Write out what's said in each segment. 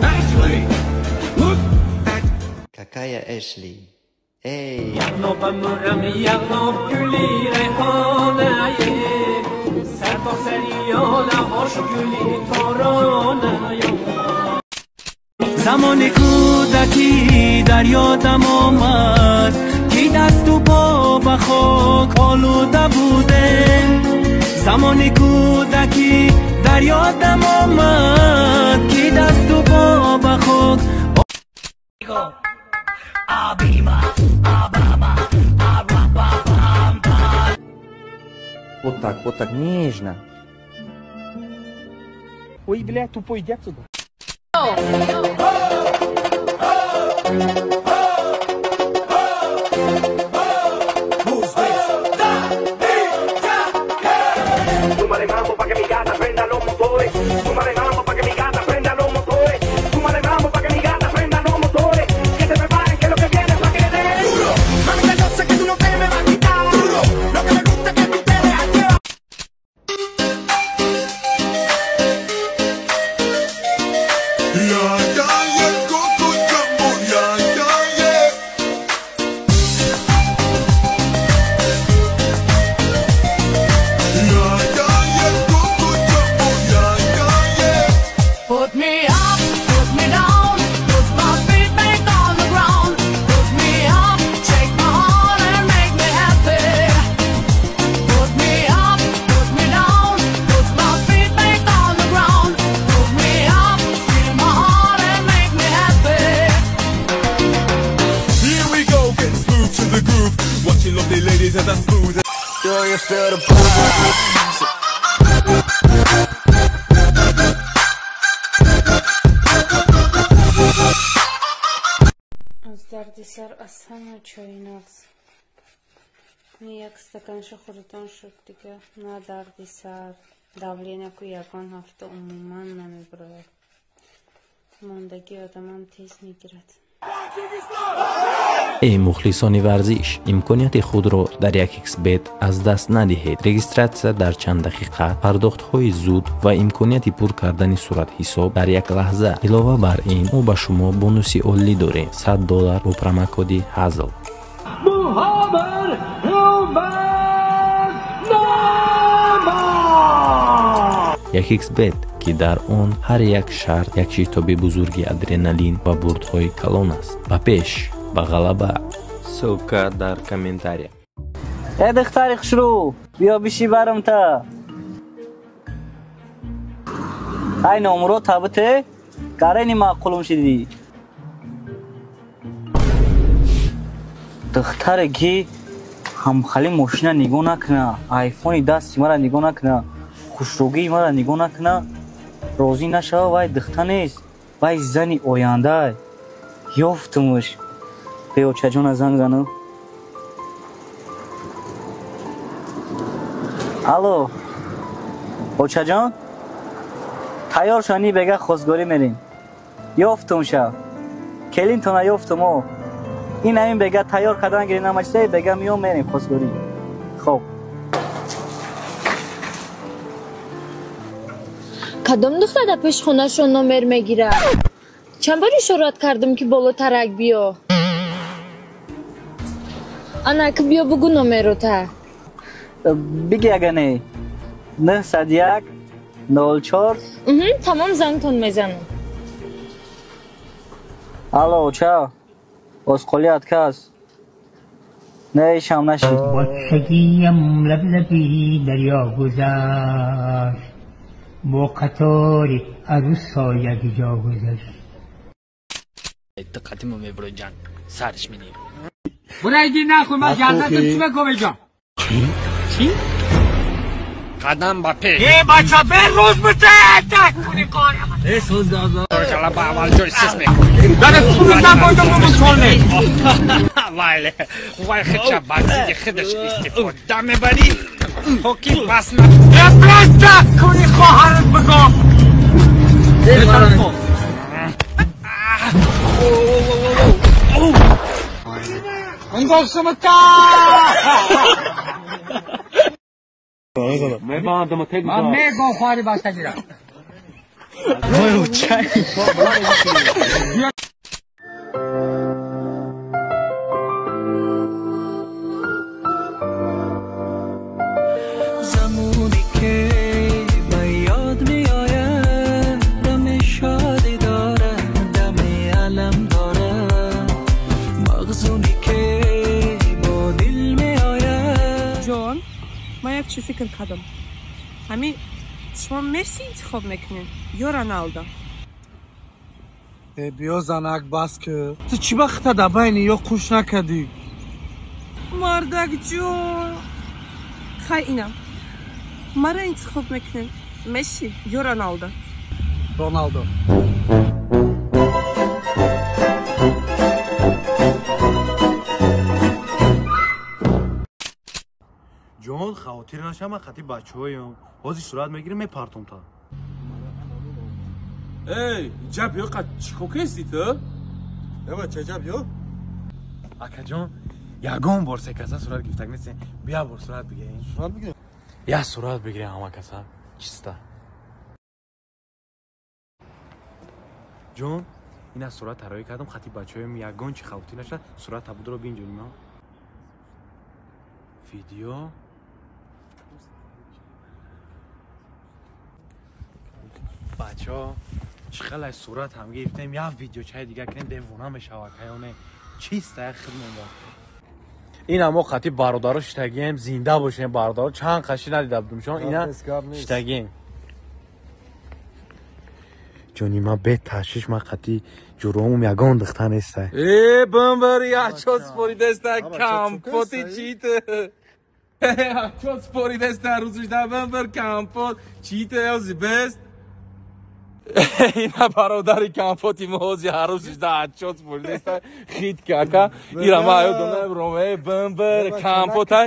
Ashley, look at... Какая Эшли? Эй! Замони кӯдакӣ дар ёдам омад, ки дасту по ба хок олуда будем. Замони кӯдакӣ дар ёдам омад, ки дасту по ба хок. Вот так, нежно. Ой, бля, тупой, иди отсюда. Put me up, put me down, put my feet back on the ground. Put me up, take my heart and make me happy. Put me up, put me down, put my feet back on the ground. Put me up, feel my heart and make me happy. Here we go, get smooth to the groove. Watching lovely ladies as I smooth. Do you feel the vibes? Аз дарди сар аз ҳама чой нағз. Як стаканша хӯрдан шуд, дига на дарди сар, давление ку ягон ҳафта умуман намебирояд. Мондагии одамам тез мегирад. Эй мухлисони варзиш, имконияти худро дар 1xBet аз даст надиҳед. Регистратсия дар чанд дақиқа, пардохтҳои зуд ва имконияти пур кардани суратҳисоб дар як лаҳза. Илова бар ин, мо ба шумо бонуси олӣ дорем: $100 бо промокоди ҳазл. 1xBet, ки дар он ҳар як шарт як шитоби бузурги адреналин ва бурдҳои калон аст. Ба пеш, ба ғалаба. Ссылка дар комментария. Э, духтари хушрӯ, биё биши барам та. Ай номуро табите, гарени маъқулум шидӣ. Духтаре ки ҳамхали мошина нигоҳ накуна, айфони дасти мара нигоҳ накуна, хушрӯгии мара нигоҳ накуна, розӣ нашава, вай духта нест, вай зани ояндай. Ёфтумуш. Беочаҷона занг занам. Алло, очаҷон, тайёр шани, бега хостгорӣ мерем. Ёфтум ша, келинтона ёфтум о. Ин ҳамин бега тайёр кардан гирем намачизае, бега миём мерем хостгорӣ. Хоб. Кадом духтар дар пеши хонашон номер мегирад? Чанд бор ишорат кардам, ки болотарак биё. Ана ки биё бугӯ номерота. Биги агане 901 04. Тамом, зангтон мезанам. Алло, оча, озқолият кас не ишам нашид. Бачагиям лаблаби дарё гузашт, бо қатори арӯсо якҷо гузашт. Диққатимо мебурад, ҷан сарш минем. Бурайди нахуй, ман ҷазатам чӣ мекобе ҷон? Чӣ? Қадам ба пеш. Э, бача, берӯз бите, так куни корам. Э, суз дозо. Кала ба аввал ҷой сис мекунӣ. Дада суз набойдам мумуколне. Вайле, вай хича ба зидди худаш истифода мебарӣ. То ки бас на. Э, блядь, так куни хоҳарат бигӯ. Замоне ки ба ёд меояд, дами шодӣ дорад, дами алам дорад, мағзуне ки бо дил меояд. Ҷон, ман як чӣ фикр кардам. Ҳамин шумо Месси интихоб мекунед ё Роналдо? Э, биё занак, бас ки. Ту чӣ вақта дар байни ё қуш накардӣ? Мардак ҷон, хай инам. Мара интихоб мекунем, Месси ё Роналдо? Роналдо. Ҷон, хавотир наша, ман қати бачаҳоям. Ҳозир сурат мегирем, мепартом та. Эй, иҷа биё, қа чӣ кор кести ту? Эва, чаҷа биё? Акаҷон, ягон бор се каса сурат гирифтак нестем. Бия бор сурат бигирем. Сурат бигирем? Я сурат бигирем ҳама каса. Чиста. Ҷон, ина сурат тарроҳӣ кардам, қати бачаҳоям, ягон чӣ хавотир наша, сурат табудро бин ҷони ман. Видео. Бачаҳо, чӣ хеле сурат ҳам гирифтем, як видеочаи дига кунем, девона мешава каёне. Чиста як хид монда. Ина мо қати бародаро шитагием, зинда бошем бародаро, чанд қаши надида будум шон, ина шитагием. Ҷони ман, бе ташвиш, ман қати ҷуромум ягон духта нестай. Э, бамбар, ячо споридеста компоти чите. Ячо споридеста рӯзишда бамбар компот чите ози бест. Ина бародари компоти мо ҳози ҳар рӯзишда ачо споридеста хит кака. Ира ма ёдонам роме бамбар компота.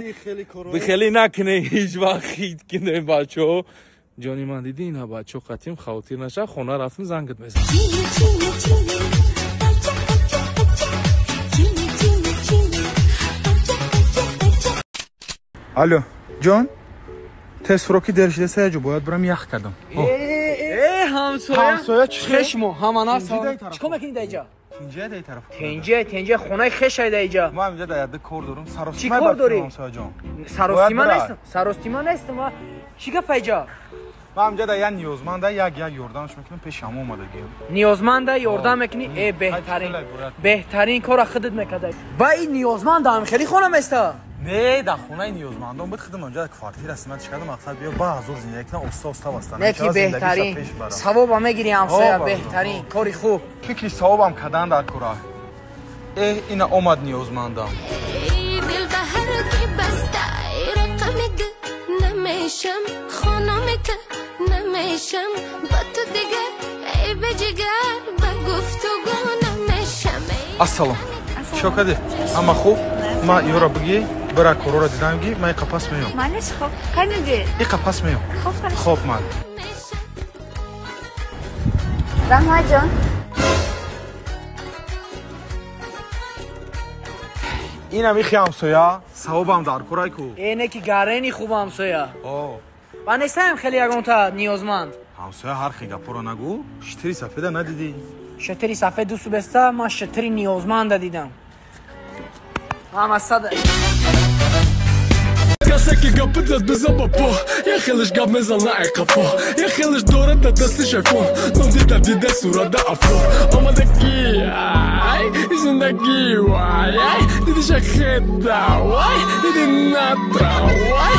Бихели накне ҳеҷ вақт хит кине бачо. Ҷони ман, диди ина бачо қатим, хавотир наша, хона рафтим, зангат мезанам. Алло, ҷон, тез фуроки дер шидаста, яҷо бояд бирам, ях кардам. Э, ҳамсоя. Ҳамсоя чӣ хешмо, ҳама нафс. Чикор мекунӣ дар иҷа? Тинҷа дар тараф. Тинҷа, тинҷа, хонаи хешай дар иҷа. Ман инҷа дар яда кор дорам, Чӣ саросима кор дорӣ? Ҳамсоя ҷон. Саросима Бояд нестам, саросима нестам. Чӣ гап иҷа? Ман инҷа дар як ниёзманда як ёрдамш мекунам, пеш ҳама омадагиам. Ниёзманда ёрдам мекунӣ? Э, беҳтарин. Беҳтарин кора худат мекардай. Ба ин ниёзманда ҳам хеле хона места. Не, дар хонаи ниёзмандон буд, худам онҷа квартира снимать кардам, мақсад биё ба ҳазор зиндагӣ кунам, оста оста вастан. Не ки беҳтарин. Савоба мегирӣ ҳамсоя, беҳтарин, кори хуб. Фикри савобам кардан дар кора. Э, ина омад ниёзмандам. Ассалом. Чӣ кардӣ? Ҳама хуб? Ма ёра бигӣ, бира корора дидам ги, ман иқа пас меём. Манеш хоб, кайнуди? Иқа пас меём. Хоб, хорошо. Хоб, ман. Раҳмат, ҷон. Инам ихи ҳамсоя, савобам дар корай ку. Э, не ки гарени хуб ҳамсоя. О. Ба нестаем хеле ягонта ниёзманд. Ҳамсоя, ҳар хел гапоро нагӯ, шитири сафеда надидӣ? Шитири сафед дӯсту беста, ман шитири ниёзманда дидам. Ҳама сад. Касе ки гапи зад бизан ба по, я хелеш гап мезана ай қафо, я хелеш дорад дар дасти шайфон, ном дида дида сурада афор омадагӣ, ай зиндагӣ, вай, ай дидиша хеда, вай диди натра, вай.